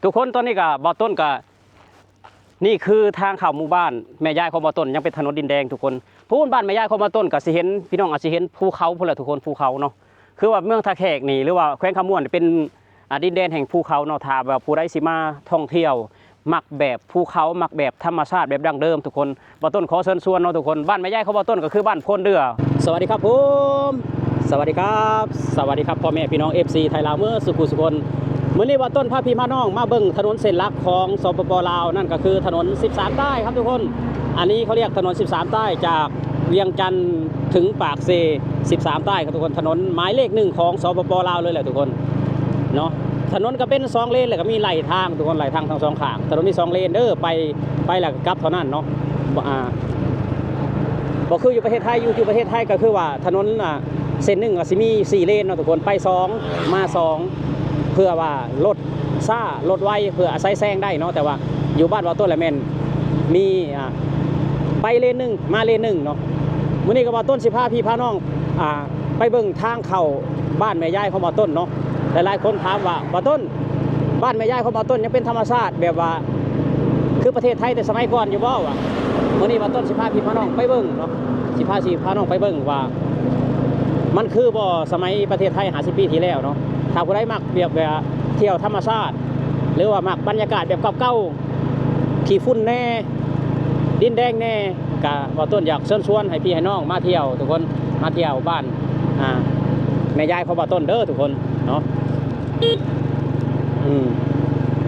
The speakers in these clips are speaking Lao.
ທຸກຄົນ ຕອນນີ້ກະບ່າວຕົ້ນກະ ນີ້ຄືທາງເຂົ້າໝູ່ບ້ານແມ່ຍາຍຂອງບ່າວຕົ້ນ ຍັງເປັນຖະໜົນດິນແດງທຸກຄົນ. ພຸ້ນ ບ້ານແມ່ຍາຍຂອງບ່າວຕົ້ນກະຊິເຫັນ ພີ່ນ້ອງອາດຊິເຫັນພູເຂົາພຸ້ນແຫຼະທຸກຄົນ ພູເຂົາເນາະ. ຄືວ່າເມືອງທ່າແຂກນີ້ ຫຼືວ່າແຂວງຄຳມ່ວນເປັນ ອາ ດິນແດນແຫ່ງພູເຂົາເນາະ. ຖ້າວ່າຜູ້ໃດຊິມາທ່ອງທ່ຽວ ມັກແບບພູເຂົາ ມັກແບບທຳມະຊາດແບບດັ້ງເດີມທຸກຄົນ ບ່າວຕົ້ນຂໍເຊີນຊວນເນາະທຸກຄົນ. ບ້ານແມ່ຍາຍຂອງບ່າວຕົ້ນກະຄືບ້ານໂພນເດື່ອ. ສະຫວັດດີຄັບຜົມ ສະຫວັດດີຄັບ ສະຫວັດດີຄັບ ພໍ່ແມ່ພີ່ນ້ອງ ເອັຟຊີ ໄທລາວເໝິດສູ່ຜູ້ສູ່ຄົນ. ມື້ນີ້ບ່າວຕົ້ນພາພີ່ພານ້ອງມາເບິ່ງຖະໜົນເສັ້ນຫຼັກຂອງ ສປປ ລາວ ນັ້ນກະຄືຖະໜົນສິບສາມໃຕ້ຄັບທຸກຄົນ. ອັນນີ້ເຂົາລຽກຖະໜົນສິບສາມໃຕ້ ຈາກວຽງຈັນເຖິງປາກເຊ ສິບສາມໃຕ້ຄັບທຸກຄົນ. ຖະໜົນໝາຍເລກໜຶ່ງຂອງ ສປປ ລາວ ເລີຍແຫຼະທຸກຄົນເນາະ. ຖະໜົນກະເປັນສອງເລນ ແລ້ວກະມີໄລ່ທາງທຸກຄົນ ໄລ່ທາງທັງສອງຂ້າງ. ຖະໜົນມີສອງເລນເດີ ໄປ ໄປແລ້ວກະກັບເທົ່ານັ້ນເນາະ. ອ່າ ບໍ່ຄືຢູ່ປະເທດໄທ ຢູ່ ຢູ່ປະເທດໄທກະຄືວ່າຖະໜົນ ອ່າ ເສັ້ນໜຶ່ງກະຊິມີສີ່ເລນເນາະທຸກຄົນ ໄປສອງ ມາສອງ ເພື່ອວ່າລົດຊ້າລົດໄວ ເພື່ອອາໄສແຊງໄດ້ເນາະ. ແຕ່ວ່າຢູ່ບ້ານບ່າວຕົ້ນລະແມ່ນມີ ອ່າ ໄປເລນໜຶ່ງ ມາເລນໜຶ່ງເນາະ. ມື້ນີ້ກະບ່າວຕົ້ນຊິພາພີ່ພານ້ອງ ອ່າ ໄປເບິ່ງທາງເຂົ້າບ້ານແມ່ຍາຍຂອງບ່າວຕົ້ນເນາະ. ຫຼາຍໆຄົນຖາມວ່າ ບ່າວຕົ້ນ ບ້ານແມ່ຍາຍຂອງບ່າວຕົ້ນຍັງເປັນທຳມະຊາດແບບວ່າ ຄືປະເທດໄທແຕ່ສະໄໝກ່ອນຢູ່ບໍ່? ວ່າ ມື້ນີ້ບ່າວຕົ້ນຊິພາພີ່ພານ້ອງໄປເບິ່ງເນາະ ຊິພາ ຊິພານ້ອງໄປເບິ່ງວ່າ ມັນຄືບໍ່ສະໄໝປະເທດໄທຫ້າສິບປີທີ່ແລ້ວເນາະ. ຖ້າຜູ້ໃດມັກແບບ ແບບວ່າທ່ຽວທຳມະຊາດ ຫຼືວ່າມັກບັນຍາກາດແບບເກົ່າໆ ຂີ້ຝຸ່ນແດ່ ດິນແດງແດ່ ກະບ່າວຕົ້ນຢາກເຊີນຊວນໃຫ້ພີ່ໃຫ້ນ້ອງມາທ່ຽວທຸກຄົນ ມາທ່ຽວບ້ານ ອ່າ ແມ່ຍາຍຂອງບ່າວຕົ້ນເດີທຸກຄົນເນາະ. ອືມ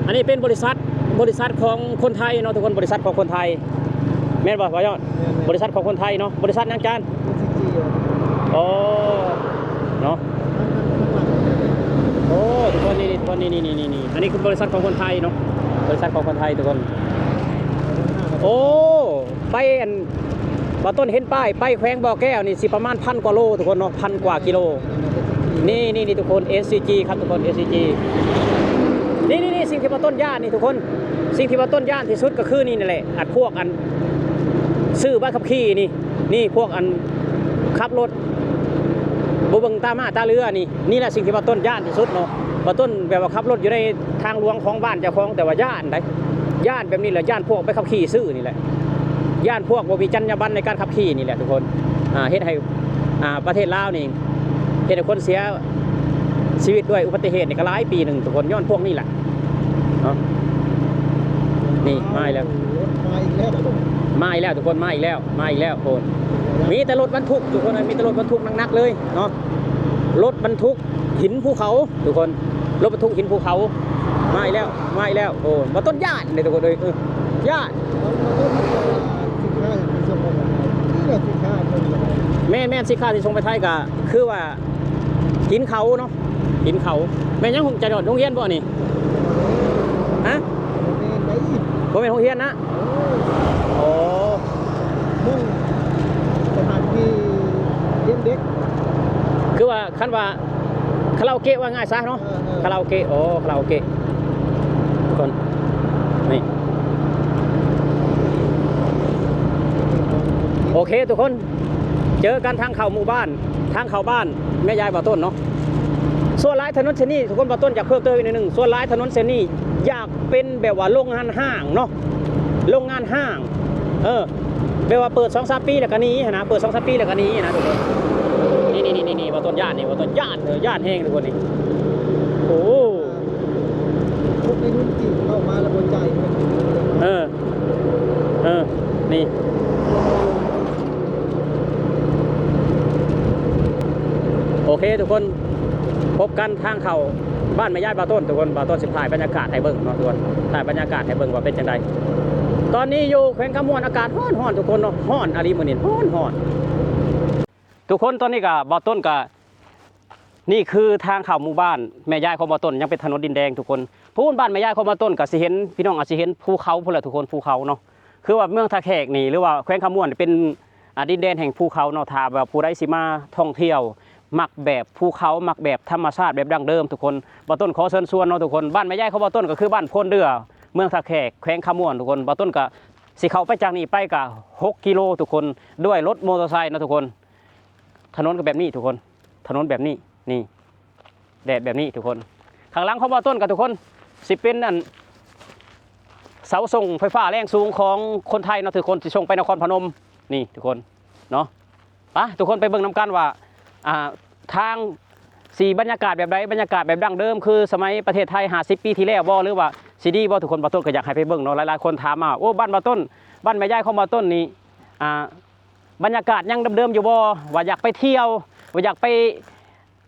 ອັນນີ້ເປັນບໍລິສັດ ບໍລິສັດຂອງຄົນໄທເນາະທຸກຄົນ ບໍລິສັດຂອງຄົນໄທ ແມ່ນບໍ່ບ່າວຍອດ? ແມ່ນໆ ບໍລິສັດຂອງຄົນໄທເນາະ. ບໍລິສັດຫຍັງຈານ? ໂອ້ ເນາະ ໂອ້ ທຸກຄົນ ນີ້ໆ ທຸກຄົນ ນີ້ໆ ນີ້ໆ ອັນນີ້ຄືບໍລິສັດຂອງຄົນໄທເນາະ ບໍລິສັດຂອງຄົນໄທທຸກຄົນ. ໂອ້ ໄປອັນ ບ່າວຕົ້ນເຫັນປ້າຍໄປແຂວງບໍ່ແກ້ວນີ້ຊິປະມານພັນກວ່າໂລທຸກຄົນເນາະ ພັນກວ່າກິໂລ. ນີ້ໆໆ ທຸກຄົນ ເອັສຊີຈີ ຄັບທຸກຄົນ ເອັສຊີຈີ ນີ້ໆໆ ສິ່ງທີ່ບ່າວຕົ້ນຢ້ານນີ້ທຸກຄົນ ສິ່ງທີ່ບ່າວຕົ້ນຢ້ານທີ່ສຸດກະຄືນີ້ນີ້ແຫຼະ ອັນພວກອັນຊື້ໃບຂັບຂີ່ນີ້ ນີ້ພວກອັນຂັບລົດບໍ່ເບິ່ງຕາມ້າຕາເຮືອນີ້ ນີ້ແຫຼະສິ່ງທີ່ບ່າວຕົ້ນຢ້ານທີ່ສຸດເນາະ. ບ່າວຕົ້ນແບບວ່າຂັບລົດຢູ່ໃນທາງຫຼວງຂອງບ້ານເຈົ້າຂອງ ແຕ່ວ່າຢ້ານໃດ໋ ຢ້ານແບບນີ້ແຫຼະ ຢ້ານພວກໃບຂັບຂີ່ຊື້ນີ້ແຫຼະ ຢ້ານພວກບໍ່ມີຈັນຍາບັນໃນການຂັບຂີ່ນີ້ແຫຼະທຸກຄົນ. ອ່າ ເຮັດໃຫ້ ອ່າ ປະເທດລາວນີ້ ເຮັດໃຫ້ຄົນເສຍຊີວິດດ້ວຍອຸບັດຕິເຫດນີ້ກະຫຼາຍປີໜຶ່ງທຸກຄົນ ຍ້ອນພວກນີ້ແຫຼະເນາະ. ນີ້ມາອີກແລ້ວ ມາອີກແລ້ວ ມາອີກແລ້ວທຸກຄົນ ມາອີກແລ້ວ ມາອີກແລ້ວ ໂອ້ ມີແຕ່ລົດບັນທຸກທຸກຄົນ ມີແຕ່ລົດບັນທຸກໜັກໆເລີຍເນາະ ລົດບັນທຸກຫີນພູເຂົາທຸກຄົນ ລົດບັນທຸກຫີນພູເຂົາ ມາອີກແລ້ວ ມາອີກແລ້ວ. ໂອ້ ບ່າວຕົ້ນຢ້ານເດ້ທຸກຄົນເອີຍ ເອີ ຢ້ານ. ແມ່ນໆ ສິນຄ້າທີ່ສົ່ງໄປໄທກະຄືວ່າ ຫີນເຂົາເນາະ ຫີນເຂົາ. ແມ່ນຫຍັງ ຈະຮອດໂຮງຮຽນບໍ່ນີ້? ຮະ? ບໍ່ແມ່ນໂຮງຮຽນນະ? ໂອ້ ມຸ້ງສະຖານທີ່ຮຽນເດັກ ຄືວ່າ ຄັນວ່າຄາຣາໂອເກະວ່າງ່າຍຊະເນາະ. ເອີ ເອີ ຄາຣາໂອເກະ ໂອ້ ຄາຣາໂອເກະທຸກຄົນ ນີ້ ໂອເຄທຸກຄົນ ເຈີກັນທາງເຂົ້າໝູ່ບ້ານ ທາງເຂົ້າບ້ານແມ່ຍາຍບ່າວຕົ້ນເນາະ. ສ່ວນຫຼາຍຖະໜົນເສັ້ນນີ້ທຸກຄົນ ບ່າວຕົ້ນຢາກເພີ່ມເຕີມອີກໜ້ອຍໜຶ່ງ ສ່ວນຫຼາຍຖະໜົນເສັ້ນນີ້ຢາກເປັນແບບວ່າໂລງງານຮ້າງເນາະ ໂລງງານຮ້າງ ເອີ ແບບວ່າເປີດສອງສາມປີແລ້ວກະໜີຫັ້ນນະ ເປີດສອງສາມປີແລ້ວກະໜີຫັ້ນນະທຸກຄົນ. ນີ້ໆໆໆ ບ່າວຕົ້ນຢ້ານນີ້ ບ່າວຕົ້ນຢ້ານ ເອີ ຢ້ານແຮງທຸກຄົນນີ້ ໂອ້ ພວກໄວລຸ້ນຈີນເຂົ້າມາແລ້ວບໍ່ຈ່າຍເງິນ ເອີ ເອີ ນີ້ ໂອເຄທຸກຄົນ ພົບກັນທາງເຂົ້າບ້ານແມ່ຍາຍບ່າວຕົ້ນທຸກຄົນ. ບ່າວຕົ້ນຊິຖ່າຍບັນຍາກາດໃຫ້ເບິ່ງເນາະທຸກຄົນ ຖ່າຍບັນຍາກາດໃຫ້ເບິ່ງວ່າເປັນຈັ່ງໃດ. ຕອນນີ້ຢູ່ແຂວງຄຳມ່ວນ ອາກາດຮ້ອນໆ ທຸກຄົນເນາະ ຮ້ອນອີ່ຫຼີມື້ນີ້ ຮ້ອນໆ ທຸກຄົນ. ຕອນນີ້ກະບ່າວຕົ້ນກະ ນີ້ຄືທາງເຂົ້າໝູ່ບ້ານແມ່ຍາຍຂອງບ່າວຕົ້ນ ຍັງເປັນຖະໜົນດິນແດງທຸກຄົນ. ພຸ້ນ ບ້ານແມ່ຍາຍຂອງບ່າວຕົ້ນກະຊິເຫັນ ພີ່ນ້ອງອາດຊິເຫັນພູເຂົາພຸ້ນແຫຼະທຸກຄົນ ພູເຂົາເນາະ. ຄືວ່າເມືອງທ່າແຂກນີ້ ຫຼືວ່າແຂວງຄຳມ່ວນເປັນ ອ່າ ດິນແດນແຫ່ງພູເຂົາເນາະ. ຖ້າວ່າຜູ້ໃດຊິມາທ່ອງທ່ຽວ ມັກແບບພູເຂົາ ມັກແບບທຳມະຊາດແບບດັ້ງເດີມທຸກຄົນ ບ່າວຕົ້ນຂໍເຊີນຊວນເນາະທຸກຄົນ. ບ້ານແມ່ຍາຍຂອງບ່າວຕົ້ນກະຄືບ້ານໂພນເດື່ອ ເມືອງທ່າແຂກ ແຂວງຄຳມ່ວນທຸກຄົນ. ບ່າວຕົ້ນກະຊິເຂົ້າໄປຈາກນີ້ໄປກະຫົກກິໂລທຸກຄົນ ດ້ວຍລົດມໍເຕີໄຊເນາະທຸກຄົນ. ຖະໜົນກະແບບນີ້ທຸກຄົນ ຖະໜົນແບບນີ້ ນີ້ ແດດແບບນີ້ທຸກຄົນ. ຂ້າງຫຼັງຂອງບ່າວຕົ້ນກະທຸກຄົນ ຊິເປັນອັນ ເສົາສົ່ງໄຟຟ້າແຮງສູງຂອງຄົນໄທເນາະ ທຸກຄົນ ທີ່ສົ່ງໄປນະຄອນພະນົມ ນີ້ທຸກຄົນເນາະ. ໄປ ທຸກຄົນໄປເບິ່ງນຳກັນວ່າ ອ່າ ທາງຊິບັນຍາກາດແບບໃດ, ບັນຍາກາດແບບດັ້ງເດີມຄືສະໄໝປະເທດໄທຫ້າສິບປີທີ່ແລ້ວບໍ່ ຫຼືວ່າຊິດີບໍ່? ທຸກຄົນ ບ່າວຕົ້ນກໍຢາກໃຫ້ໄປເບິ່ງເນາະ. ຫຼາຍໆຄົນຖາມມາ ໂອ້ ບ້ານບ່າວຕົ້ນ ບ້ານແມ່ຍາຍຂອງບ່າວຕົ້ນນີ້ ອ່າ ບັນຍາກາດຍັງເດີມໆຢູ່ບໍ່? ວ່າຢາກໄປທ່ຽວ ວ່າຢາກໄປ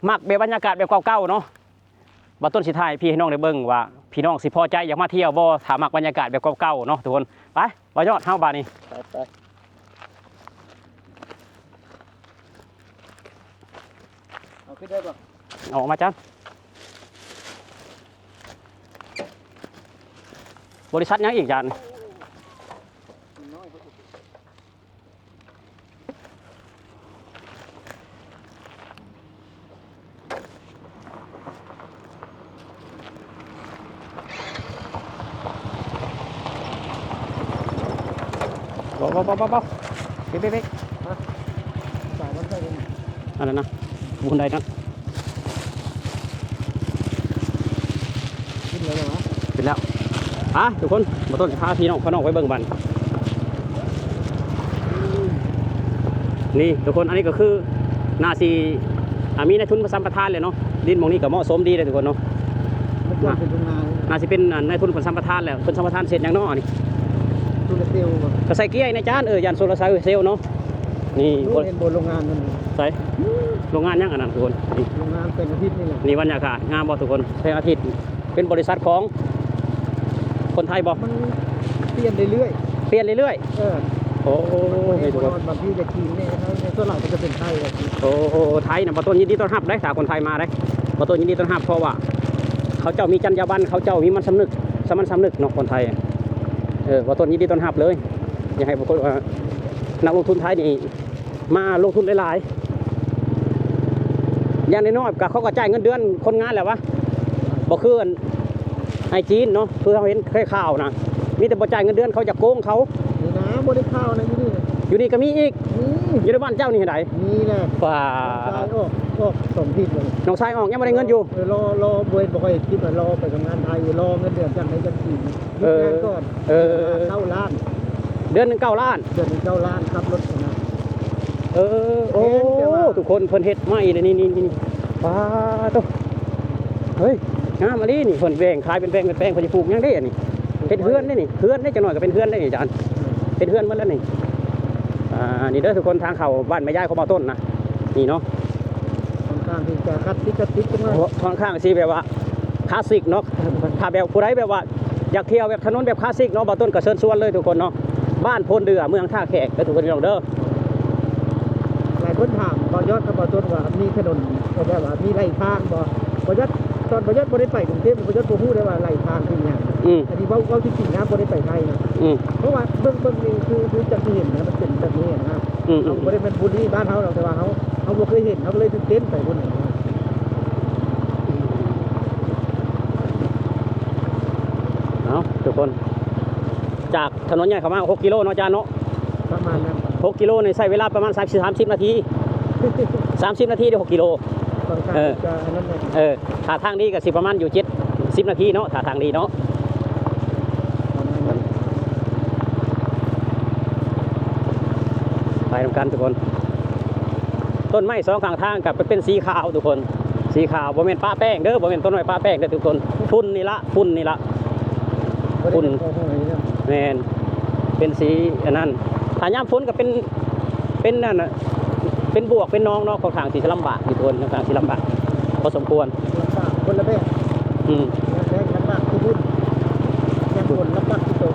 ມັກແບບບັນຍາກາດແບບເກົ່າໆເນາະ. ບ່າວຕົ້ນຊິຖ່າຍໃຫ້ພີ່ໃຫ້ນ້ອງໄດ້ເບິ່ງວ່າ ພີ່ນ້ອງຊິພໍໃຈຢາກມາທ່ຽວບໍ່ ຖ້າມັກບັນຍາກາດແບບເກົ່າໆເນາະ ທຸກຄົນ. ໄປ ບ່າວຍອດ ເຮົາບາດນີ້ ໄປໆ ເອົາຂຶ້ນໄດ້ບໍ່? ເອົາອອກມາຈານ. ບໍລິສັດຫຍັງອີກຈານ? ບໍ່ ບໍ່ ບໍ່ ບໍ່ ບໍ່ ເບກ ເບກ ເບກ ສາຍມັນໃສ່ ອັນນັ້ນນະ ບໍ່ໄດ້ນະ. ຂຶ້ນແລ້ວເນາະ ຂຶ້ນແລ້ວ. ອ່ະ ທຸກຄົນ ບ່າວຕົ້ນຈະພາພີ່ນ້ອງ ພານ້ອງໄປເບິ່ງບາດ ນີ້ທຸກຄົນ. ອັນນີ້ກໍຄືໜ້າຊິ ອ່າ ມີນາຍທຶນເພິ່ນສຳປະທານແຫຼະເນາະ. ດິນໝ່ອງນີ້ກໍເໝາະສົມດີເດ້ທຸກຄົນເນາະ. ມັນເປັນໂຮງງານ ໜ້າຊິເປັນ ອ່າ ນາຍທຶນເພິ່ນສຳປະທານແຫຼະ. ເພິ່ນສຳປະທານເຮັດຫຍັງເນາະອັນນີ້? ໂຊລາເຊວບໍ່? ກໍໃສ່ເກຍໃນຈານ ເອີ ຢ້ານໂຊລາເຊວເນາະ. ນີ້ ເຫັນບໍ່ໂຮງງານນັ້ນ? ໃສ? ໂຮງງານຫຍັງອັນນັ້ນທຸກຄົນ? ນີ້ ໂຮງງານແສງອາທິດນີ້ແຫຼະ. ນີ້ບັນຍາກາດງາມບໍ່ທຸກຄົນ? ແສງອາທິດເປັນບໍລິສັດຂອງຄົນໄທບໍ່? ມັນປ່ຽນເລື້ອຍໆ ປ່ຽນເລື້ອຍໆ. ເອີ ໂອ້ ມັນບໍ່ແນ່ນອນ ບາງທີກໍຈີນແນ່ ສ່ວນຫຼາຍກໍຈະເປັນໄທ. ໂອ້ ໂອ້ ໄທນະ ບ່າວຕົ້ນຍິນດີຕ້ອນຮັບເດ້ ຖ້າຄົນໄທມາເດ້ ບ່າວຕົ້ນຍິນດີຕ້ອນຮັບ ເພາະວ່າເຂົາເຈົ້າມີຈັນຍາບັນ ເຂົາເຈົ້າມີມັນສຳນຶກ ສາມັນສຳນຶກເນາະ ຄົນໄທ. ເອີ ບ່າວຕົ້ນຍິນດີຕ້ອນຮັບເລີຍ. ຢາກໃຫ້ພວກ ເອີ ນັກລົງທຶນໄທນີ້ມາລົງທຶນຫຼາຍໆ ຢ່າງນ້ອຍໆກໍເຂົາກໍຈ່າຍເງິນເດືອນຄົນງານແລ້ວວະ ບໍ່ຄືອັນໄອ້ຈີນເນາະ ຄືເຮົາເຫັນໃນຂ່າວນະ ມີແຕ່ບໍ່ຈ່າຍເງິນເດືອນ ເຂົາຈະໂກງເຂົາ. ນີ້ນະ ບໍ່ໄດ້ຂ່າວນະ ຢູ່ນີ້ນະ ຢູ່ນີ້ກໍມີອີກ. ມີ ຢູ່ໃນບ້ານເຈົ້ານີ້ໃດ? ມີແຫຼະ ປາດ ນ້ອງຊາຍອອກ ອອກສອງທິດແລ້ວ. ນ້ອງຊາຍອອກ ຍັງບໍ່ໄດ້ເງິນຢູ່. ເອີ ລໍ ລໍ ບໍ່ເຫັນ ບໍ່ຄ່ອຍເຫັນຄລິບ ລໍໄປທຳງານໄທຢູ່ ລໍເງິນເດືອນຈັ່ງໄດ້ຈັກປີນະ. ເອີ ເອີ ເກົ້າລ້ານ ເດືອນໜຶ່ງເກົ້າລ້ານ ເດືອນໜຶ່ງເກົ້າລ້ານ ຂັບລົດນະ. ເອີ ໂອ້ ແມ່ນ ແຕ່ວ່າ ທຸກຄົນ ເພິ່ນເຮັດໃໝ່ເລີຍ ນີ້ ນີ້ ນີ້ ປາດໂທ້ ເຮີ້ຍ ງາມອີ່ຫຼີນີ້. ເພິ່ນແບ່ງຂາຍເປັນແປງ ເປັນແປງ ເພິ່ນຊິປູກຫຍັງເດ້ອັນນີ້? ເຮັດເຮືອນເດ້ນີ້ ເຮືອນເດ້ ຈັກໜ້ອຍກໍເປັນເຮືອນເດ້ນີ້ ອາຈານ ເປັນເຮືອນໝົດແລ້ວນີ້. ອ່າ ນີ້ເດີທຸກຄົນ ທາງເຂົ້າບ້ານແມ່ຍາຍຂອງບ່າວຕົ້ນນະ ນີ້ເນາະ. ຂ້ອນຂ້າງທີ່ຈະຄລາສສິກ ຄລາສສິກຈັກໜ້ອຍ ຂ້ອນຂ້າງຊິແບບວ່າ ຄລາສສິກເນາະ. ຖ້າແບບຜູ້ໃດແບບວ່າຢາກທ່ຽວແບບຖະໜົນແບບຄລາສສິກເນາະ ບ່າວຕົ້ນກໍເຊີນຊວນເລີຍທຸກຄົນເນາະ. ບ້ານໂພນເດືອ ເມືອງທ່າແຂກເດີທຸກຄົນເດີ. ຫຼາຍຄົນຖາມບ່າວຍອດກັບບ່າວຕົ້ນວ່າມີຖະໜົນ ແບບວ່າມີໄຫຼທາງບໍ່? ບ່າວຍອດ ຕອນບ່າວຍອດບໍ່ໄດ້ໄປກຸງເທບ ບ່າວຍອດບໍ່ຮູ້ເດ້ວ່າໄຫຼທາງຄືຫຍັງ. ອືມ ອັນນີ້ເວົ້າ ເວົ້າຈິງໆນະ ບໍ່ໄດ້ໄປໄທນະ. ອືມ ເພາະວ່າເບິ່ງ ເບິ່ງນີ້ຄື ຄືຈັ່ງທີ່ເຫັນນະ ມັນເປັນແບບນີ້ນະ. ອືມ ເຮົາບໍ່ໄດ້ແມ່ນບູລລີບ້ານເຮົາດອກ ແຕ່ວ່າເຮົາ ເຮົາບໍ່ເຄີຍເຫັນ ເຮົາກໍເລີຍຕື່ນເຕັ້ນໄປພຸ້ນນະ. ເອົາ ທຸກຄົນ ຈາກຖະໜົນໃຫຍ່ເຂົ້າມາຫົກກິໂລເນາະ ອາຈານເນາະ? ປະມານນັ້ນ ຫົກກິໂລນີ້ໃຊ້ເວລາປະມານສາມສິບ ສາມສິບນາທີ ສາມສິບນາທີເດ້ ຫົກກິໂລ. ເອີ ເອີ ຖ້າທາງດີກໍຊິປະມານຢູ່ເຈັດສິບນາທີເນາະ ຖ້າທາງດີເນາະ. ໄປນຳກັນທຸກຄົນ ຕົ້ນໄມ້ສອງຂ້າງທາງກໍເປັນ ເປັນສີຂາວທຸກຄົນ ສີຂາວ ບໍ່ແມ່ນປະແປ້ງເດີ ບໍ່ແມ່ນຕົ້ນໄມ້ປະແປ້ງເດີທຸກຄົນ ຝຸ່ນນີ້ລະ ຝຸ່ນນີ້ລະ ຝຸ່ນ ແມ່ນ ເປັນສີອັນນັ້ນ ຖ້າຍາມຝົນກໍເປັນ ເປັນນັ້ນນະ ເປັນບວກເປັນໜອງເນາະ ຂ້ອນຂ້າງຊິລຳບາກຢູ່ ທຸກຄົນ ຂ້ອນຂ້າງຊິລຳບາກພໍສົມຄວນ ລຳບາກຄົນລະແບບ. ອືມ ແຮງລຳບາກຄືບຸນ ແຮງຄົນລຳບາກຄືຕົນ.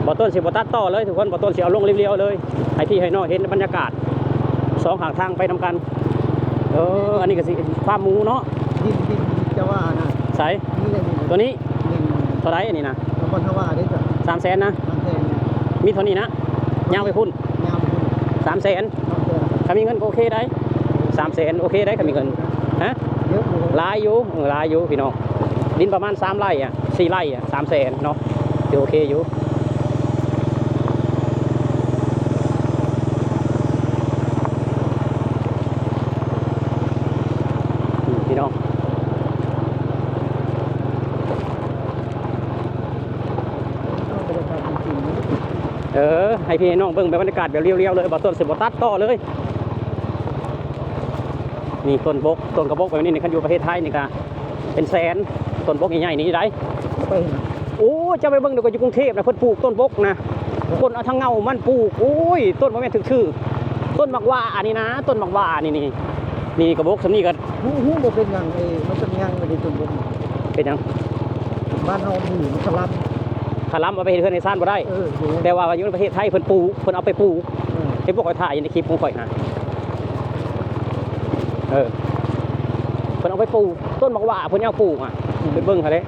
ບ່າວຕົ້ນຊິບໍ່ຕັດຕໍ່ເລີຍທຸກຄົນ ບ່າວຕົ້ນຊິເອົາລົງລຽວໆເລີຍ ໃຫ້ພີ່ໃຫ້ນ້ອງເຫັນບັນຍາກາດສອງຂ້າງທາງໄປນຳກັນ. ເອີ ອັນນີ້ກໍຊິຟາມໝູເນາະ ດິນ ດິນຈະວ່ານະ ໃສ ນີ້ແຫຼະ ນີ້ ຕົວນີ້ ນີ້ ເທົ່າໃດອັນນີ້ນະ? ນະຄອນທະວາເດ້ ສາມແສນນະ ສາມແສນ ມີເທົ່ານີ້ນະ ຍາວໄປພຸ້ນ ຍາວໄປພຸ້ນ ສາມແສນ ສາມແສນ ຖ້າມີເງິນກໍໂອເຄໄດ໋ ສາມແສນໂອເຄໄດ໋ ຖ້າມີເງິນ ຮະ ເຍອະຢູ່ ຫຼາຍຢູ່ ເອີ ຫຼາຍຢູ່ພີ່ນ້ອງ ດິນປະມານສາມໄຮ່ອະ ສີ່ໄຮ່ອະ ສາມແສນເນາະ ຖືໂອເຄຢູ່. ເອີ ໃຫ້ພີ່ໃຫ້ນ້ອງເບິ່ງແບບບັນຍາກາດແບບລຽວໆເລີຍ ບ່າວຕົ້ນຊິບໍ່ຕັດຕໍ່ເລີຍ. ນີ້ຕົ້ນບົກ ຕົ້ນກະບົກແບບນີ້ນີ້ ຄັນຢູ່ປະເທດໄທນີ້ກະເປັນແສນ ຕົ້ນບົກໃຫຍ່ໆນີ້ໄດ໋. ໄປ ໂອ້ ເຈົ້າໄປເບິ່ງດູກະ ຢູ່ກຸງເທບນະ ເພິ່ນປູກຕົ້ນບົກນະ ຄົນເອົາທັງເຫງົ້າມັນປູກ. ໂອ້ຍ ຕົ້ນບໍ່ແມ່ນຖືກໆ ຕົ້ນໝາກຫວ້າອັນນີ້ນະ ຕົ້ນໝາກຫວ້ານີ້ ນີ້ ນີ້ກະບົກສ່ຳນີ້ກະ ຮູ້ ຮູ້ບໍ່ເປັນຫຍັງ ເອີ ມັນຈະຍັງໄປໃນຕົ້ນບົກ ເປັນຫຍັງ? ບ້ານເຮົາມີຂະລຳ ຂະລຳເອົາໄປເຮັດເຮືອນເຮັດຊານບໍ່ໄດ້. ເອີ ແຕ່ວ່າຢູ່ໃນປະເທດໄທເພິ່ນປູກ ເພິ່ນເອົາໄປປູກ. ເອີ ເຫັນບໍ່ ຂ້ອຍຖ່າຍຢູ່ໃນຄລິບຂອງຂ້ອຍນະ. ເອີ ເພິ່ນເອົາໄປປູກ ຕົ້ນໝາກຫວ້າເພິ່ນຍັງປູກອະ. ອືມ ໄປເບິ່ງຫັ້ນແຫຼະ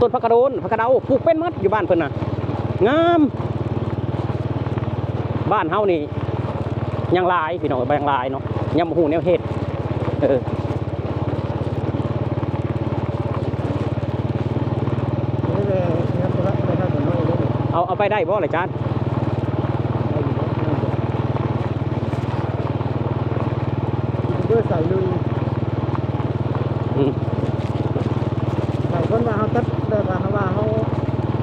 ຕົ້ນຜັກກະໂດນ ຜັກກະເດົາ ປູກເປັນໝົດຢູ່ບ້ານເພິ່ນນະ ງາມ. ບ້ານເຮົານີ້ຍັງຫຼາຍພີ່ນ້ອງເອີຍ ຍັງຫຼາຍເນາະ ຍັງບໍ່ຮູ້ແນວເຮັດ. ເອີ ເອົາ ເອົາໄປໄດ້ບໍ່ລະຈານ? ເດີສາຍລຸຍ. ອືມ ຫຼາຍຄົນວ່າເຮົາຈັດ ແບບວ່າເຮົາວ່າເຮົາ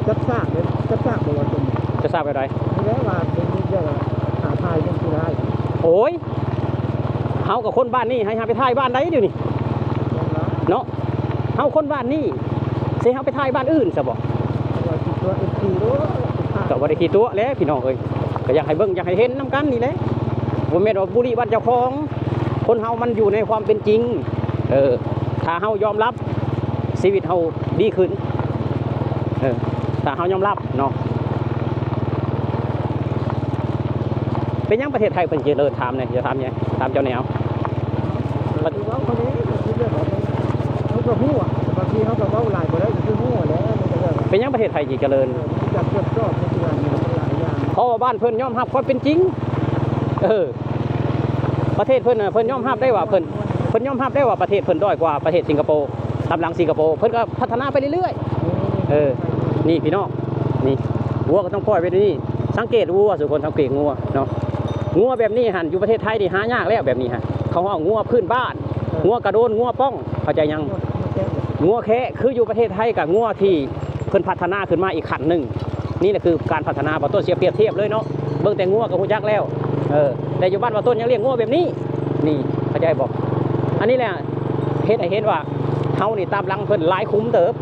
ຈັດສາກເດ້ ຈັດສາກບໍ່ວ່າຕົວນີ້ ຈັດສາກແບບໃດ? ນີ້ແຫຼະວ່າເປັນເລື່ອງຫາຖ່າຍເລື່ອງທີ່ໄດ້. ໂອ້ຍ ເຮົາກະຄົນບ້ານນີ້ ໃຫ້ເຮົາໄປຖ່າຍບ້ານໃດດຽວນີ້ ແມ່ນລະ ເນາະ? ເຮົາຄົນບ້ານນີ້ ຊິເຮົາໄປຖ່າຍບ້ານອື່ນຊະບໍ່? ກະບໍ່ໄດ້ຂີ້ຕົວະເອັຟຊີໂດ ກະບໍ່ໄດ້ຂີ້ຕົວະແຫຼະພີ່ນ້ອງເອີຍ ກະຢາກໃຫ້ເບິ່ງ ຢາກໃຫ້ເຫັນນຳກັນນີ້ແຫຼະ ບໍ່ແມ່ນວ່າບູລີບ້ານເຈົ້າຂອງ. ຄົນເຮົາມັນຢູ່ໃນຄວາມເປັນຈິງ ເອີ ຖ້າເຮົາຍອມຮັບ ຊີວິດເຮົາດີຂຶ້ນ ເອີ ຖ້າເຮົາຍອມຮັບເນາະ. ເປັນຫຍັງປະເທດໄທເພິ່ນຈະເລີນ? ຖາມແດ່ ຢ່າຖາມແດ່ ຖາມເຈົ້າແນວ. ເວົ້າເຂົາເດ້ ເຮົາກະຮູ້ອະ ບາງທີເຮົາກະເວົ້າຫຼາຍບໍ່ໄດ້ ກະຄືຮູ້ແຫຼະ. ເປັນຫຍັງປະເທດໄທຈຶ່ງຈະເລີນ? ເອີ ມັນມີການກວດສອບໃນສ່ວນນີ້ຫຼາຍຢ່າງ ເພາະວ່າບ້ານເພິ່ນຍອມຮັບຄວາມເປັນຈິງ. ເອີ ປະເທດເພິ່ນນະ ເພິ່ນຍອມຮັບໄດ້ວ່າເພິ່ນ ເພິ່ນຍອມຮັບໄດ້ວ່າປະເທດເພິ່ນດ້ອຍກວ່າປະເທດສິງກະໂປ ຕາມຫຼັງສິງກະໂປ ເພິ່ນກະພັດທະນາໄປເລື້ອຍໆ. ເອີ ນີ້ພີ່ນ້ອງ ນີ້ ງົວກະຕ້ອງປ່ອຍໄວ້ນີ້. ສັງເກດງົວ ສູ່ຄົນສັງເກດງົວເນາະ ງົວແບບນີ້ຫັ້ນ ຢູ່ປະເທດໄທນີ້ຫາຍາກແລ້ວ ແບບນີ້ຫັ້ນ ເຂົາເອີ້ນງົວພື້ນບ້ານ ງົວກະໂດນ ງົວປ້ອງ ເຂົ້າໃຈຍັງ? ງົວແຄະ ຄືຢູ່ປະເທດໄທກະງົວທີ່ເພິ່ນພັດທະນາຂຶ້ນມາອີກຂັ້ນໜຶ່ງ. ນີ້ແຫຼະຄືການພັດທະນາ ບ່າວຕົ້ນຊິປຽບທຽບເລີຍເນາະ ເບິ່ງແຕ່ງົວກະຮູ້ຈັກແລ້ວ. ເອີ ແຕ່ຢູ່ບ້ານບ່າວຕົ້ນຍັງລ້ຽງງົວແບບນີ້ ນີ້ ເຂົ້າໃຈບໍ່? ອັນນີ້ແຫຼະເຮັດໃຫ້ເຫັນວ່າເຮົານີ້ຕາມຫຼັງເພິ່ນຫຼາຍຂຸມເຕີບ.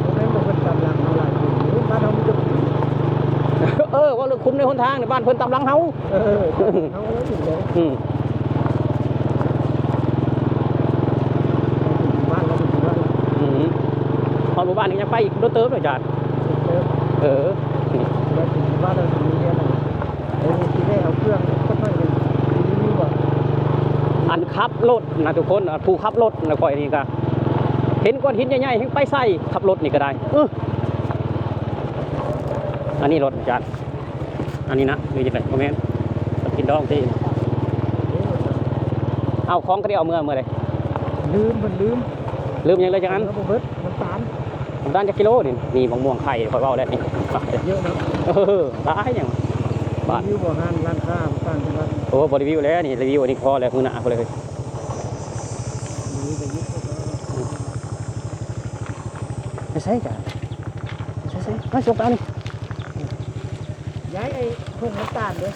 ບໍ່ແມ່ນວ່າເພິ່ນຕາມຫຼັງເຮົາຫຼາຍຂຸມ ບ້ານເຮົາມີແຕ່ຂຸມ. ເອີ ເວົ້າເລື່ອງຂຸມໃນຫົນທາງນີ້ ບ້ານເພິ່ນຕາມຫຼັງເຮົາ. ເອີ ເຮົາກໍເລີຍຖືກແລ້ວ. ອືມ ບ້ານເຮົາຖືກແລ້ວ. ອືມ ຮອດໝູ່ບ້ານນີ້ຍັງໄປອີກດົນເຕີບເນາະອາຈານ. ເອີ ເອີ ບ້ານເຮົາຖືກແລ້ວ. ເອີ ຊິໄດ້ເອົາເຄື່ອງຈັກໜ້ອຍໜຶ່ງ ມີບໍ່? ອັນຂັບລົດນະທຸກຄົນ ຜູ້ຂັບລົດນະ ຂ້ອຍນີ້ກະເຫັນກ້ອນຫີນໃຫຍ່ໆ ແຮ່ງໄປໃສ່ ຂັບລົດນີ້ກະໄດ້. ເອີ ອັນນີ້ລົດອາຈານ ອັນນີ້ນະ ຫຼືຈັ່ງໃດ? ບໍ່ແມ່ນ ກິນດອງຕິ. ເອົາຂອງກະໄດ້ເອົາເມືອ ເມືອໃດ? ລືມ ເພິ່ນລືມ. ລືມຫຍັງເລີຍຈັກອັນ? ເອົາບໍ່ເບິດ ນ້ຳຕານ. ນ້ຳຕານຈັກກິໂລນີ້? ນີ້ໝາກມ່ວງໄຂ່ ຂ້ອຍເວົ້າແລ້ວນີ້ ເຍອະເນາະ. ເອີ ຫຼາຍຫຍັງ ບາດ ຣີວິວບໍ່ຮ້ານ ຮ້ານຄ້າຕ່າງຈັງຫວັດ? ໂອ້ ບໍ່ຣີວິວແລ້ວນີ້ ຣີວິວອັນນີ້ພໍແລ້ວ ມື້ໜ້າພຸ້ນເລີຍ. ໄປໃສກະ ໄປໃສ ໄປສົ່ງໄປເອົານີ້. ຢາຍ ໄອ້ຖົງນ້ຳຕານເດ້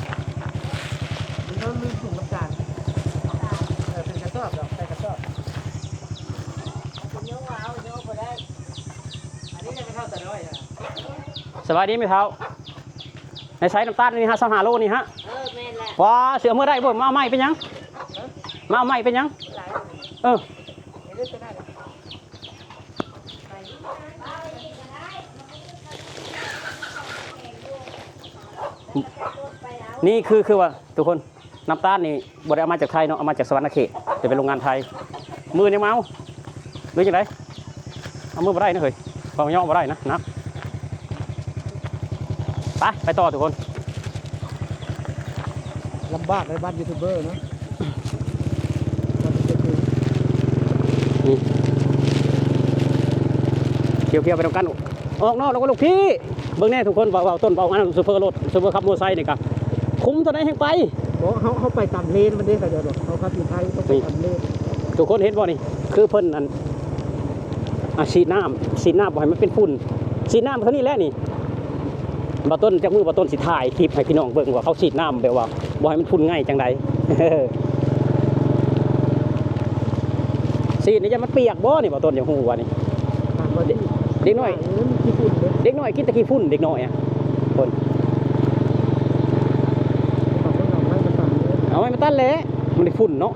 ມີນ້ຳ ມີຖົງນ້ຳຕານ. ເອີ ເປັນກະສອບດອກ ໃສ່ກະສອບ. ສະບາຍດີແມ່ເຖົ້າ. ໃນໃສນ້ຳຕານນີ້ຮະ ຊາວຫ້າໂລນີ້ຮະ? ເອີ ແມ່ນແຫຼະ. ວ້າ ຊິເອົາເມືອໄດ້ບໍ່? ມາເອົາໃໝ່ເປັນຫຍັງ? ມາເອົາໃໝ່ເປັນຫຍັງ? ເອີ ນີ້ຄື ຄືວ່າ ທຸກຄົນ ນ້ຳຕານນີ້ບໍ່ໄດ້ເອົາມາຈາກໄທເນາະ ເອົາມາຈາກສະຫວັນນະເຂດ ຈະເປັນໂຮງງານໄທ. ມື້ນີ້ມາເອົາ ຫຼືຈັ່ງໃດ? ເອົາມືບໍ່ໄດ້ນະເຮີ້ຍ ເວົ້າຍໍບໍ່ໄດ້ນະ ໜັກ. ໄປ ໄປຕໍ່ທຸກຄົນ. ລຳບາກໃນບ້ານຢູທູບເບີເນາະ. ນີ້ ທ່ຽວໆໄປນຳກັນ ອອກນອກແລ້ວກໍລູກພີ່. ເບິ່ງແນ່ທຸກຄົນ ເວົ້າ ເວົ້າຕົ້ນເວົ້າອັນນັ້ນ ໂຊເຟີລົດ ໂຊເຟີຂັບມໍໄຊນີ້ກະ ຂຸມເທົ່າໃດແຮ່ງໄປ. ບໍ່ ເຮົາ ເຮົາໄປຕາມເລນມັນເດ້ ເຂົາເຈົ້າບອກ ເຮົາຂັບຢູ່ໄທ ເຮົາໄປຕາມເລນ. ທຸກຄົນເຫັນບໍ່ນີ້ ຄືເພິ່ນອັນ ອາ ສີດນ້ຳ ສີດນ້ຳບໍ່ໃຫ້ມັນເປັນຝຸ່ນ ສີດນ້ຳເທົ່ານີ້ແຫຼະນີ້. ບ່າວຕົ້ນ ຈັກມື້ບ່າວຕົ້ນຊິຖ່າຍຄລິບໃຫ້ພີ່ນ້ອງເບິ່ງວ່າເຂົາສີດນ້ຳແບບວ່າບໍ່ໃຫ້ມັນຝຸ່ນໄງ່ຈັ່ງໃດ. ສີດນີ້ຢ້ານມັນປຽກບໍ່ນີ້ ບ່າວຕົ້ນ ຢາກຮູ້ວ່ານີ້. ເດັກນ້ອຍ ເອີ ມັນຂີ້ຝຸ່ນເດ້ ເດັກນ້ອຍກິນແຕ່ຂີ້ຝຸ່ນ ເດັກນ້ອຍອະ ຄົນ ເອົາໄມ້ມາຕັດເລີຍ ເອົາໄມ້ມາຕັດແຫຼະ ມັນໄດ້ຝຸ່ນເນາະ.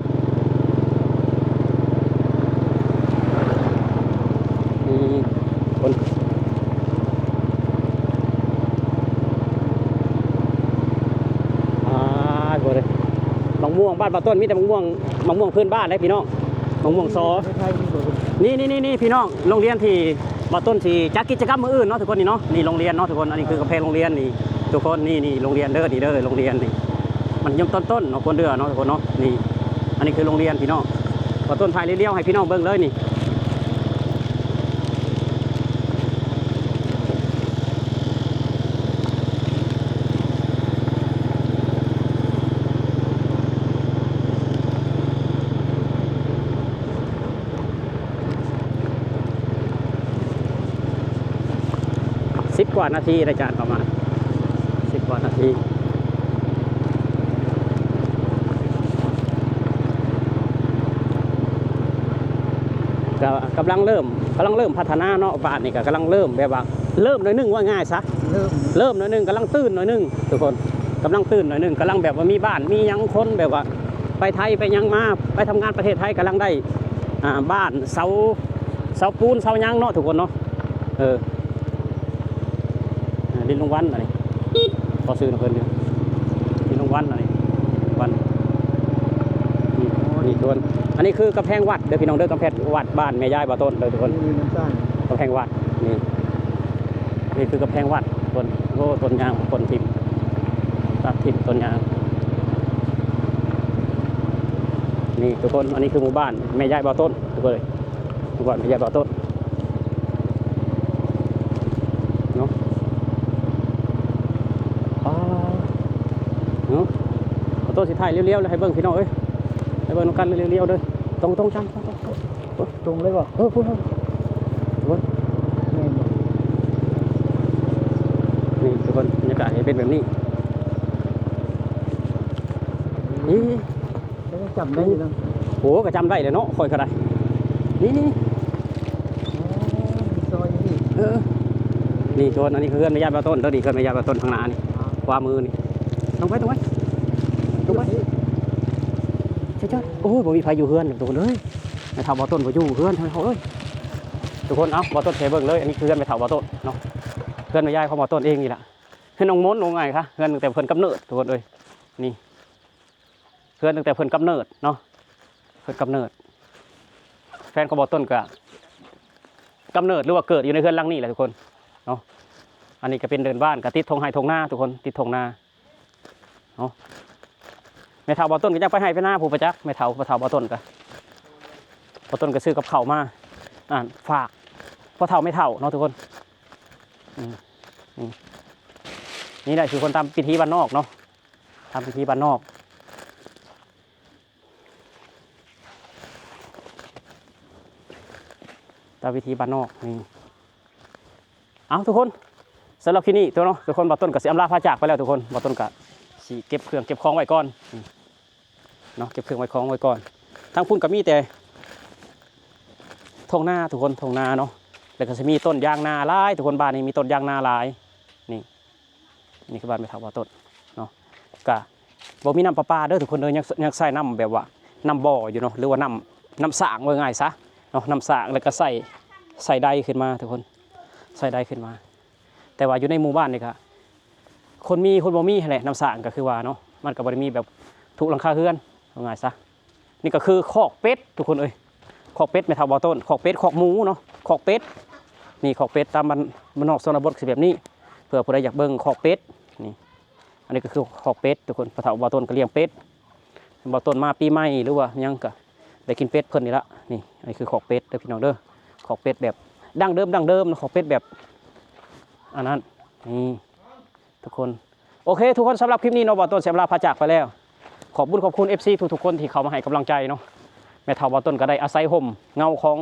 ອືມ ຄົນ ອ່າ ບໍ່ເດ້ ໝາກມ່ວງບ້ານບ່າວຕົ້ນ ມີແຕ່ໝາກມ່ວງ ໝາກມ່ວງພື້ນບ້ານເດ້ພີ່ນ້ອງ ໝາກມ່ວງຊອ. ນີ້ໆໆ ພີ່ນ້ອງ ໂຮງຮຽນທີ່ບ່າວຕົ້ນຊິຈັດກິດຈະກຳມື້ອື່ນເນາະທຸກຄົນ ນີ້ເນາະ ນີ້ໂຮງຮຽນເນາະທຸກຄົນ ອັນນີ້ຄືກຳແພງໂຮງຮຽນນີ້ທຸກຄົນ ນີ້ໆ ໂຮງຮຽນເດີ ນີ້ເດີ ໂຮງຮຽນນີ້ ມັດທະຍົມຕອນຕົ້ນເນາະ ໂຮງຮຽນເນາະທຸກຄົນເນາະ ນີ້ ອັນນີ້ຄືໂຮງຮຽນພີ່ນ້ອງ ບ່າວຕົ້ນຖ່າຍລຽວໆ ໃຫ້ພີ່ນ້ອງເບິ່ງເລີຍນີ້. ສິບກວ່ານາທີ ອາຈານ ປະມານສິບກວ່ານາທີ ກະກຳລັງເລີ່ມ ກຳລັງເລີ່ມພັດທະນາເນາະ ບ້ານນີ້ກະກຳລັງເລີ່ມແບບວ່າ ເລີ່ມໜ້ອຍໜຶ່ງ ວ່າງ່າຍຊະ ເລີ່ມ ເລີ່ມໜ້ອຍໜຶ່ງ ກຳລັງຕື່ນໜ້ອຍໜຶ່ງທຸກຄົນ ກຳລັງຕື່ນໜ້ອຍໜຶ່ງ ກຳລັງແບບວ່າມີບ້ານມີຫຍັງ ຄົນແບບວ່າໄປໄທໄປຫຍັງມາ ໄປທຳງານປະເທດໄທ ກຳລັງໄດ້ ອ່າ ບ້ານເສົາ ເສົາປູນເສົາຫຍັງເນາະທຸກຄົນເນາະ ເອີ ອ່າ ດິນລຸງວັນອັນນີ້ ຂໍຊື່ນຳເພິ່ນຢູ່ ດິນລຸງວັນອັນນີ້ ວັນ ນີ້ ນີ້ທຸກຄົນ ອັນນີ້ຄືກຳແພງວັດເດີພີ່ນ້ອງເດີ ກຳແພງວັດບ້ານແມ່ຍາຍບ່າວຕົ້ນເດີທຸກຄົນ ນີ້ມັນສ້າງ ກຳແພງວັດ ນີ້ ນີ້ຄືກຳແພງວັດທຸກຄົນ ໂອ້ ຕົ້ນຍາງ ຕົ້ນຖິ້ມ ຕັດຖິ້ມຕົ້ນຍາງ ນີ້ທຸກຄົນ ອັນນີ້ຄືໝູ່ບ້ານແມ່ຍາຍບ່າວຕົ້ນທຸກຄົນເອີຍ ໝູ່ບ້ານແມ່ຍາຍບ່າວຕົ້ນ ເນາະ ປາ ເນາະ ບ່າວຕົ້ນຊິຖ່າຍລຽວໆ ແລ້ວໃຫ້ເບິ່ງພີ່ນ້ອງເອີຍ ໃຫ້ເບິ່ງນຳກັນລຽວໆ ເດີ ຕົງໆ ຈັງ ຕົງໆ ຕົງເລີຍບໍ່ ເອີ ພຸ້ນ ແມ່ນບໍ່ ນີ້ທຸກຄົນ ບັນຍາກາດເປັນແບບນີ້ ນີ້ ກໍຍັງຈຳໄດ້ຢູ່ເນາະ ໂອ້ ກໍຈຳໄດ້ແຫຼະເນາະ ຂ້ອຍກໍໄດ້ ນີ້ ນີ້ ນີ້ ອໍ ມີຊອຍຢູ່ນີ້ ເອີ ນີ້ທຸກຄົນ ອັນນີ້ຄືເຮືອນແມ່ຍາຍບ່າວຕົ້ນເດີ ນີ້ເຮືອນແມ່ຍາຍບ່າວຕົ້ນຂ້າງໜ້ານີ້ ຂວາມືນີ້ ຕົງໄປ ຕົງໄປ ຕົງໄປ ເຈົ້າ ໂອ້ຍ ບໍ່ມີໃຜຢູ່ເຮືອນທຸກຄົນເອີຍ ແມ່ເຖົ້າບ່າວຕົ້ນບໍ່ຢູ່ເຮືອນເຮົາເອີຍ ທຸກຄົນ ເອົາ ບ່າວຕົ້ນໃຫ້ເບິ່ງເລີຍ ອັນນີ້ຄືເຮືອນແມ່ເຖົ້າບ່າວຕົ້ນເນາະ ເຮືອນແມ່ຍາຍຂອງບ່າວຕົ້ນເອງນີ້ລະ ເຮືອນນ້ອງມົນ ວ່າງ່າຍຊະ ເຮືອນຕັ້ງແຕ່ເພິ່ນກຳເນີດທຸກຄົນເອີຍ ນີ້ ເຮືອນຕັ້ງແຕ່ເພິ່ນກຳເນີດເນາະ ເພິ່ນກຳເນີດ ແຟນຂອງບ່າວຕົ້ນກະກຳເນີດ ຫຼືວ່າເກີດຢູ່ໃນເຮືອນຫຼັງນີ້ແຫຼະທຸກຄົນເນາະ ອັນນີ້ກະເປັນເດີ່ນບ້ານ ກະຕິດທົ່ງໄຮ່ທົ່ງນາທຸກຄົນ ຕິດທົ່ງນາເນາະ ແມ່ເຖົ້າບ່າວຕົ້ນກະຍັງໄປໄຮ່ໄປນາພຸ້ນປະຈັກ ແມ່ເຖົ້າ ພໍ່ເຖົ້າບ່າວຕົ້ນກະ ບ່າວຕົ້ນກະຊື້ກັບເຂົ້າມາ ອ່າ ຝາກພໍ່ເຖົ້າແມ່ເຖົ້າເນາະທຸກຄົນ ອືມ ນີ້ ນີ້ແຫຼະຄືຄົນຕາມພິທີບ້ານນອກເນາະ ຕາມພິທີບ້ານນອກ ຕາມພິທີບ້ານນອກນີ້ ເອົາທຸກຄົນ ສຳລັບຄລິບນີ້ຕົວເນາະ ທຸກຄົນ ບ່າວຕົ້ນກໍຊິອຳລາພາຈາກໄປແລ້ວທຸກຄົນ ບ່າວຕົ້ນກໍຊິເກັບເຄື່ອງເກັບຂອງໄວ້ກ່ອນເນາະ ເກັບເຄື່ອງໄວ້ຂອງໄວ້ກ່ອນ ທາງພຸ້ນກໍມີແຕ່ທົ່ງນາທຸກຄົນ ທົ່ງນາເນາະ ແລ້ວກໍຊິມີຕົ້ນຢາງນາຫຼາຍທຸກຄົນ ບ້ານນີ້ມີຕົ້ນຢາງນາຫຼາຍ ນີ້ ນີ້ຄືບ້ານແມ່ເຖົ້າບ່າວຕົ້ນເນາະ ກະບໍ່ມີນ້ຳປະປາເດີທຸກຄົນເດີ ຍັງ ຍັງໃຊ້ນ້ຳແບບວ່ານ້ຳບໍ່ຢູ່ເນາະ ຫຼືວ່ານ້ຳ ນ້ຳສ້າງ ເວົ້າງ່າຍຊະເນາະ ນ້ຳສ້າງ ແລ້ວກະໃຊ້ ໃຊ້ໄດຂຶ້ນມາທຸກຄົນ ໃຊ້ໄດຂຶ້ນມາ ແຕ່ວ່າຢູ່ໃນໝູ່ບ້ານນີ້ກະ ຄົນມີຄົນບໍ່ມີຫັ້ນແຫຼະ ນ້ຳສ້າງກະຄືວ່າເນາະ ມັນກະບໍ່ໄດ້ມີແບບທຸກຫຼັງຄາເຮືອນ ເວົ້າງ່າຍຊະ. ນີ້ກໍຄືຄອກເປັດທຸກຄົນເອີຍ ຄອກເປັດແມ່ເຖົ້າບ່າວຕົ້ນ ຄອກເປັດ ຄອກໝູເນາະ ຄອກເປັດ ນີ້ຄອກເປັດຕາມບ້ານ ບ້ານນອກຊົນນະບົດຊິແບບນີ້ ເພື່ອຜູ້ໃດຢາກເບິ່ງຄອກເປັດ ນີ້ ອັນນີ້ກໍຄືຄອກເປັດທຸກຄົນ ພໍ່ເຖົ້າບ່າວຕົ້ນກໍລ້ຽງເປັດ ບ່າວຕົ້ນມາປີໃໝ່ ຫຼືວ່າຫຍັງກໍໄດ້ກິນເປັດເພິ່ນນີ້ລະ ນີ້ ອັນນີ້ຄືຄອກເປັດເດີພີ່ນ້ອງເດີ ຄອກເປັດແບບດັ້ງເດີມ ດັ້ງເດີມ ຄອກເປັດແບບອັນນັ້ນ ນີ້ ທຸກຄົນ ໂອເຄທຸກຄົນ ສຳລັບຄລິບນີ້ເນາະ ບ່າວຕົ້ນຊິອຳລາພາຈາກໄປແລ້ວ ຂອບບຸນຂອບຄຸນເອັບຊີທຸກໆຄົນທີ່ເຂົ້າມາໃຫ້ກຳລັງໃຈເນາະ ແມ່ເຖົ້າບ່າວຕົ້ນກໍໄດ້ອາໄສຮົ່ມເງົາຂອງ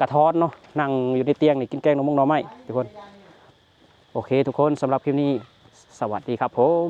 ກະທ້ອນເນາະ ນັ່ງຢູ່ໃນຕຽງນີ້ ກິນແກງໜໍ່ມົງໜໍ່ໄມ້ທຸກຄົນ ໂອເຄທຸກຄົນ ສຳລັບຄລິບນີ້ ສະຫວັດດີຄັບຜົມ.